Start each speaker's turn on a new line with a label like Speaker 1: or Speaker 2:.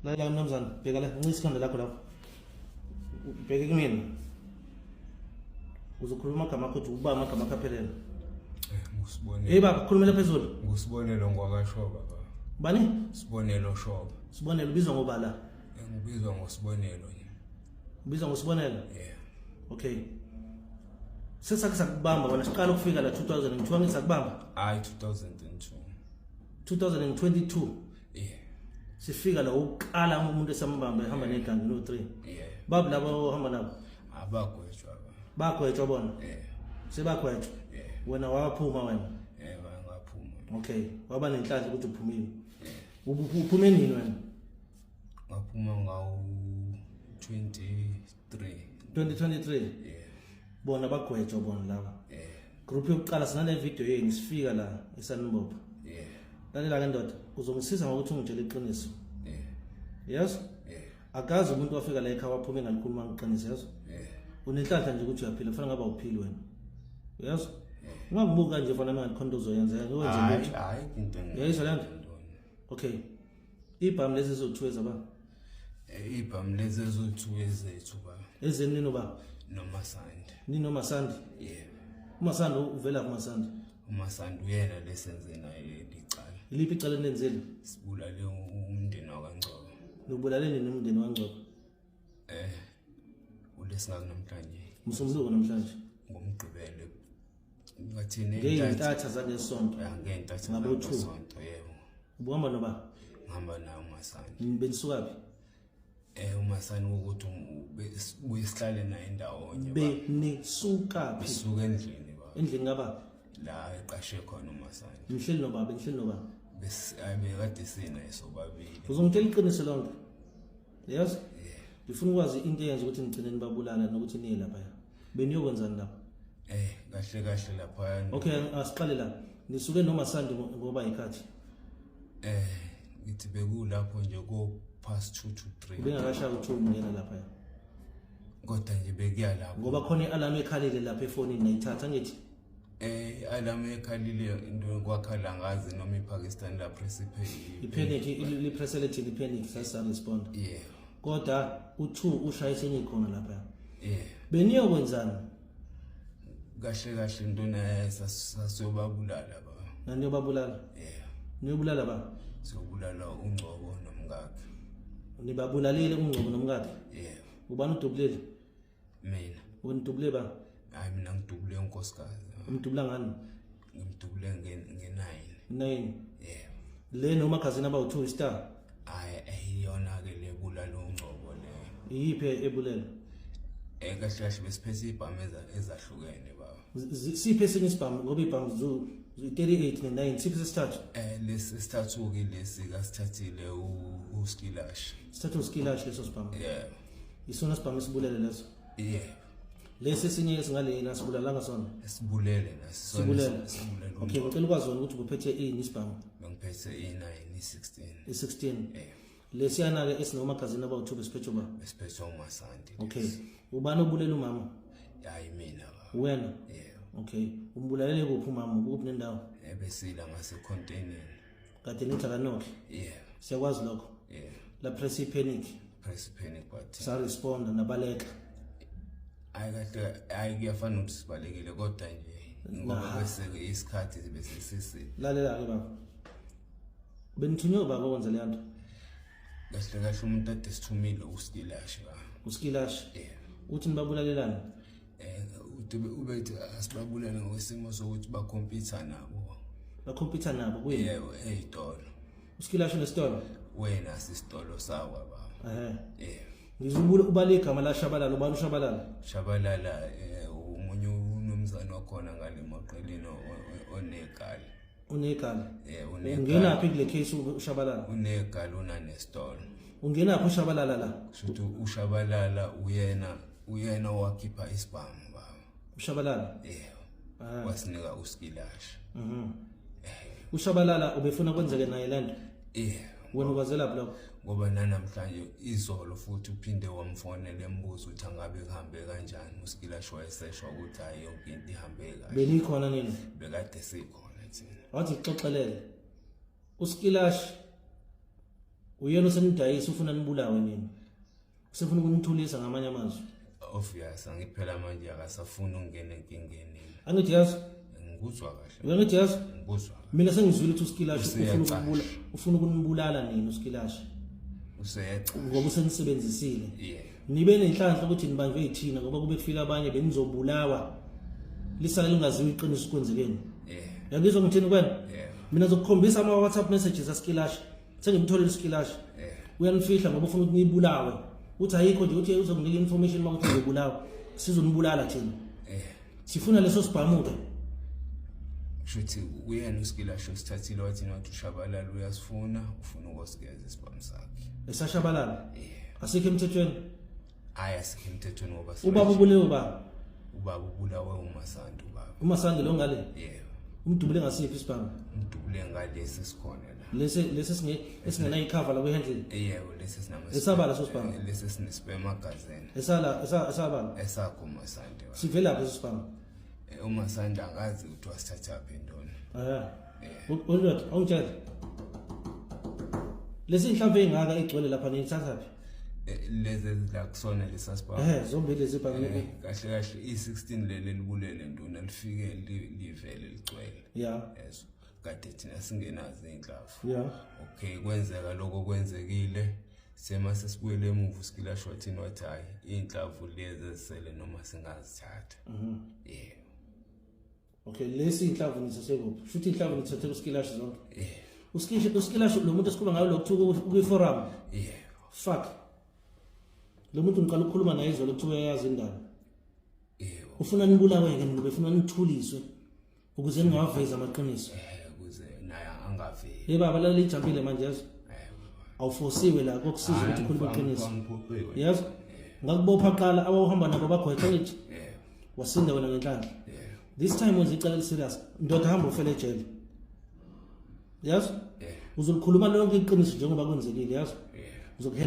Speaker 1: Lalela mnumzane, bheka la, ncisa ikhanda lakho lapho. Ubheke kumina. Uzokhuluma amagama akho uthi uba amagama akho aphelele.
Speaker 2: Ngusibonelo.
Speaker 1: Hey baba, khulumela phezulu.
Speaker 2: Ngusibonelo ngwakashoba baba.
Speaker 1: Bani?
Speaker 2: Sibonelo Shoba.
Speaker 1: Sibonelo ubizwa ngoba la.
Speaker 2: Ngibizwa ngosibonelo nje.
Speaker 1: Ubizwa ngosibonelo?
Speaker 2: Yeah.
Speaker 1: Okay. Sesake sakubamba wena siqala ukufika la 2002 angithi sakubamba
Speaker 2: Hayi 2002.
Speaker 1: 2022.
Speaker 2: Yeah.
Speaker 1: Sifika la uqala umuntu esambamba ehamba negangi no 3.
Speaker 2: Yeah.
Speaker 1: Babu laba ohamba nabo
Speaker 2: Abagwetshwa ba.
Speaker 1: bagwetshwa bona.
Speaker 2: Yeah.
Speaker 1: Sebagwetshwa.
Speaker 2: Yeah.
Speaker 1: Wena waphuma wena.
Speaker 2: Yeah, ngaphuma.
Speaker 1: Okay, waba nenhlanhla ukuthi uphumile. Uphume nini wena?
Speaker 2: Ngaphuma ngawu 23.
Speaker 1: 2023.
Speaker 2: Yeah.
Speaker 1: Bona bagwetshwa bona laba.
Speaker 2: Yeah.
Speaker 1: Group yokuqala sinale video yenu sifika la esanibopha.
Speaker 2: Yeah.
Speaker 1: Lalela ke ndoda, uzongisiza ngokuthi ungitshele iqiniso.
Speaker 2: Yeah.
Speaker 1: Yes?
Speaker 2: Yeah.
Speaker 1: Akazi umuntu wafika la ekhaya waphuma engalikhuluma iqiniso, yazi?
Speaker 2: Yeah.
Speaker 1: Unenhlanhla nje ukuthi uyaphila, kufanele ngabe awuphili wena. Yazi? Ungangibuki kanje fana mina khona into ozoyenza, ngeke wenze
Speaker 2: Hayi,
Speaker 1: lutho.
Speaker 2: hayi into.
Speaker 1: Uyayizwa le nto? Okay. Ibhamu lezi ezothiwe zaba
Speaker 2: Ibhamu lezi ezothiwe ezethu ba.
Speaker 1: Ezeni nino ba?
Speaker 2: Nomasandi.
Speaker 1: Nino Masandi?
Speaker 2: Yeah.
Speaker 1: UMasandi uvela kuMasandi.
Speaker 2: uMasandi uyena lesenze naye leli cala.
Speaker 1: Iliphi icala enenzile?
Speaker 2: Sibulale umndeni wakwaNgcobo.
Speaker 1: Nibulale nini umndeni waNgcobo?
Speaker 2: Eh ulesingaku namhlanje.
Speaker 1: Msombuluko namhlanje.
Speaker 2: Ngomgqibelo. Ngathini
Speaker 1: ngeyintatha zangesonto.
Speaker 2: Ya ngeyintatha
Speaker 1: ngabo 2.
Speaker 2: Sonto yebo.
Speaker 1: Ubuhamba noba?
Speaker 2: Ngihamba naye uMasandi.
Speaker 1: Benisukaphi?
Speaker 2: Eh uMasandi ukuthi buye sihlale naye ndawonye.
Speaker 1: Benisukaphi?
Speaker 2: Sisuka endlini baba.
Speaker 1: Endlini ngaba?
Speaker 2: La eqashe khona uMasandi.
Speaker 1: Nihleli nobaba, nihleli nobaba.
Speaker 2: Bes ayibekade sinaye sobabili.
Speaker 1: Uzongitshela iqiniso lonke. Yes? Ngifuna ukwazi into eyenza ukuthi nigcine nibabulala nokuthi niye lapha. Beniyokwenzani lapha?
Speaker 2: Eh kahle kahle lapha.
Speaker 1: Okay, asiqale la. Nisuke noMasandi ngoba yikhathi.
Speaker 2: Eh ngithi bekulapho nje ko past 2 to 3.
Speaker 1: Ubengakashaya u2 ungena lapha.
Speaker 2: Kodwa nje bekuya lapho.
Speaker 1: Ngoba khona ialarm ekhalile lapha efonini nayithatha ngithi.
Speaker 2: Eh alarm ekhalile into kwakhala ngazi noma iPakistan la press
Speaker 1: ipanic lipressele thina ipanic sasa respond.
Speaker 2: Yeah.
Speaker 1: Kodwa u2 ushaye senikhona lapha.
Speaker 2: Yeah.
Speaker 1: Beniyokwenzani?
Speaker 2: Kahle kahle intona sasiyobabulala ba.
Speaker 1: Naniyobabulala?
Speaker 2: Yeah.
Speaker 1: Niyobulala ba?
Speaker 2: Siyobulala uNgcobo nomkakhe.
Speaker 1: Nibabulalile uNgcobo nomkakhe?
Speaker 2: Yeah.
Speaker 1: Ubani udubulile?
Speaker 2: Mina.
Speaker 1: Wena udubule ba?
Speaker 2: Hayi mina ngidubule unkosikazi.
Speaker 1: Umdubula ngani?
Speaker 2: Ngimdubule nge-9.
Speaker 1: 9.
Speaker 2: Yeah.
Speaker 1: Le noma khazini abawu2 star.
Speaker 2: Hayi ayiyona ke le bulala uNgcobo le.
Speaker 1: Iyiphi ebulela?
Speaker 2: Eh kahle kahle besiphethe ibhamu ezahlukene baba.
Speaker 1: Siphi esinye isibhamu ngoba ibhamu zu 38 ne9 siphi sesithathu?
Speaker 2: Eh lesi sithathu ke lesi kasithathile uSkilash.
Speaker 1: Sithathu uSkilash leso sibhamu.
Speaker 2: Yeah.
Speaker 1: Isona sibhamu esibulele leso.
Speaker 2: Yeah.
Speaker 1: Lesi esinye esingalena sibulalanga sona.
Speaker 2: Sibulele naso.
Speaker 1: Sibulele.
Speaker 2: Sibulele.
Speaker 1: Okay, ngicela ukwazi wena ukuthi ubuphethe ini isibhamu?
Speaker 2: Bengiphethe i9 i16.
Speaker 1: I16.
Speaker 2: Yeah.
Speaker 1: Lesiyana ke esinomagazini abawu2 besiphethe ba?
Speaker 2: Besiphethe uMasandi.
Speaker 1: Okay. Ubani obulela umama?
Speaker 2: Hayi mina baba.
Speaker 1: Wena?
Speaker 2: Yeah.
Speaker 1: Okay. Umbulalele kuphi umama? Kuphi nendawo?
Speaker 2: Ebesila ngase container.
Speaker 1: Kade nithi akanokhe.
Speaker 2: Yeah.
Speaker 1: Siyakwazi lokho.
Speaker 2: Yeah.
Speaker 1: La press panic.
Speaker 2: Press panic but
Speaker 1: sa responda nabaleka.
Speaker 2: Hayi kahle hayi kuyafana ukuthi sibalekile kodwa nje ngoba bese isikhathi bese sisi.
Speaker 1: Lalela ke baba. Benithunywe baba kwenza le nto.
Speaker 2: Kahle kahle umuntu ade sithumile uSkilash ba.
Speaker 1: USkilash.
Speaker 2: Yeah.
Speaker 1: Uthi nibabulalelani?
Speaker 2: Eh uthi ubethi asibabulale ngokwesimo sokuthi bakhompyutha nabo.
Speaker 1: Bakhompyutha nabo kuye?
Speaker 2: Yebo, ezitolo.
Speaker 1: USkilash unesitolo?
Speaker 2: Wena sisitolo sakwa baba.
Speaker 1: Eh.
Speaker 2: Yeah.
Speaker 1: Ngizubula ubale igama la Shabalala, ubani uShabalala?
Speaker 2: Shabalala umunye unomzana wakhona ngale maqelini onegala.
Speaker 1: Unegala.
Speaker 2: Eh unegala.
Speaker 1: Ungenaphi kule case uShabalala?
Speaker 2: Unegala unanesitolo.
Speaker 1: Ungenaphi uShabalala la?
Speaker 2: Kushuthi uShabalala uyena owakhipha isibhamu baba.
Speaker 1: UShabalala?
Speaker 2: Yebo. Wasinika uSkilash.
Speaker 1: Mhm. UShabalala ubefuna kwenzeke naye lento?
Speaker 2: Yebo.
Speaker 1: Wena ukwazelaphi lokho?
Speaker 2: Ngoba nanamhlanje izolo futhi uphinde wamfonela embuzo ukuthi angabe kuhambe kanjani uSkilash wayeseshwa ukuthi hayi yonke into ihambe kahle.
Speaker 1: Benikhona nini?
Speaker 2: Bekade sikhona thina.
Speaker 1: Wathi kuxoxelele. uSkilash Uyena osenidayisa, ufuna nibulawe nini, usefuna ukunithulisa ngamanye amazwi.
Speaker 2: Obvious, angiphela manje akasafuni ukungena enkingeni.
Speaker 1: Angithi yazi?
Speaker 2: Ngikuzwa kahle.
Speaker 1: Uyangithi yazi?
Speaker 2: Ngikuzwa kahle.
Speaker 1: Mina sengizwile ukuthi uSkilashi ufuna
Speaker 2: Useyacasha.
Speaker 1: ukubula, ufuna ukunibulala nini uSkilashi.
Speaker 2: Useyaca.
Speaker 1: Ngoba usenisebenzisile.
Speaker 2: Yeah.
Speaker 1: Nibe nenhlanhla ukuthi nibanjwe yithina, ngoba kube kufika abanye benizobulawa. Lisale lingaziwa iqiniso kwenzekeni.
Speaker 2: Yeah.
Speaker 1: Yangizwa ngithini kwena?
Speaker 2: Yeah.
Speaker 1: Mina ngizokukhombisa ama WhatsApp messages aSkilashi. Sengimtholile uSkilashi.
Speaker 2: Yeah.
Speaker 1: Uyanifihla ngoba ufuna ukuthi nibulawe. Uthi ayikho nje, uthi uzokunika information makuthi uzobulawa. Sizonibulala thina.
Speaker 2: Yeah.
Speaker 1: Sifuna leso sibhamu-ke.
Speaker 2: Kusho ukuthi uyena uSkilasho osithathile, wathi nathi uShabalala uyasifuna, ufuna ukusigeza isibhamu sakhe.
Speaker 1: EsaShabalala?
Speaker 2: Yeah.
Speaker 1: Asikho emthethweni?
Speaker 2: Hayi, asikho emthethweni ngoba
Speaker 1: Ubaba ubulewe ubaba?
Speaker 2: Ubaba ubulawe uMasandi ubaba.
Speaker 1: UMasandi lo ngale?
Speaker 2: Yebo.
Speaker 1: Umdubule ngasiphi isibhamu?
Speaker 2: Umdubule ngalesi sikhona la.
Speaker 1: Lesi esingenayo icover la kwi-handle?
Speaker 2: Yebo, lesi sinama.
Speaker 1: Esabala leso sibhamu?
Speaker 2: Lesi sinespare magazine.
Speaker 1: Esala esabala?
Speaker 2: Esakho uMasandi. Baba.
Speaker 1: Sivelaphi leso sibhamu?
Speaker 2: UMasandi angazi ukuthi wasithathaphi intoni.
Speaker 1: Ah. Undoda, awungitshele. Lesi inhlamvu engaka igcwele lapha niyithathaphi?
Speaker 2: Lezi la kusona lesasibhamu.
Speaker 1: Zombili lezi bhamu.
Speaker 2: Kahle kahle i16 leli libulele ntona lifike livele ligcwele. Yeso. Kade thina singenazo inhlavu. Okay, kwenzeka lokho kwenzekile. Sema sesibuyele emuva uSkilasho wathini, wathi hayi inhlavu lezi ezisele noma singazithatha. Yeah.
Speaker 1: Okay, lesi inhlavu nithathe kuphi? Futhi inhlavu nithathe kuSkilasho zonke.
Speaker 2: Yeah.
Speaker 1: USkilasho lo muntu esikhuluma ngayo lokuthiwa kwi-forum.
Speaker 2: Yeah.
Speaker 1: Fuck. Lo muntu ngiqala ukukhuluma naye izolo, kuthiwa uyayazi indaba.
Speaker 2: Yebo.
Speaker 1: Ufuna nibulawe-ke nina, befuna nithuliswe ukuze ningawavezi amaqiniso.
Speaker 2: Ukuze naye angaveli.
Speaker 1: Hey baba, lala lijampile manje yazi. Awufosiwe la kokusiza ukuthi ukhulume iqiniso.
Speaker 2: Angiphoqiwe.
Speaker 1: Yazi? Ngakubopha qala awuhamba nabo bagwexa ngithi.
Speaker 2: Yebo.
Speaker 1: Wasinda wena ngenhlanhla.
Speaker 2: Yebo.
Speaker 1: This time wenza icala eliserious. Ndoda, hamba ufele ejele. Yazi?
Speaker 2: Yebo.
Speaker 1: Uzolikhuluma lonke iqiniso njengoba kwenzekile, yazi?
Speaker 2: Yebo.
Speaker 1: Uzokuhela.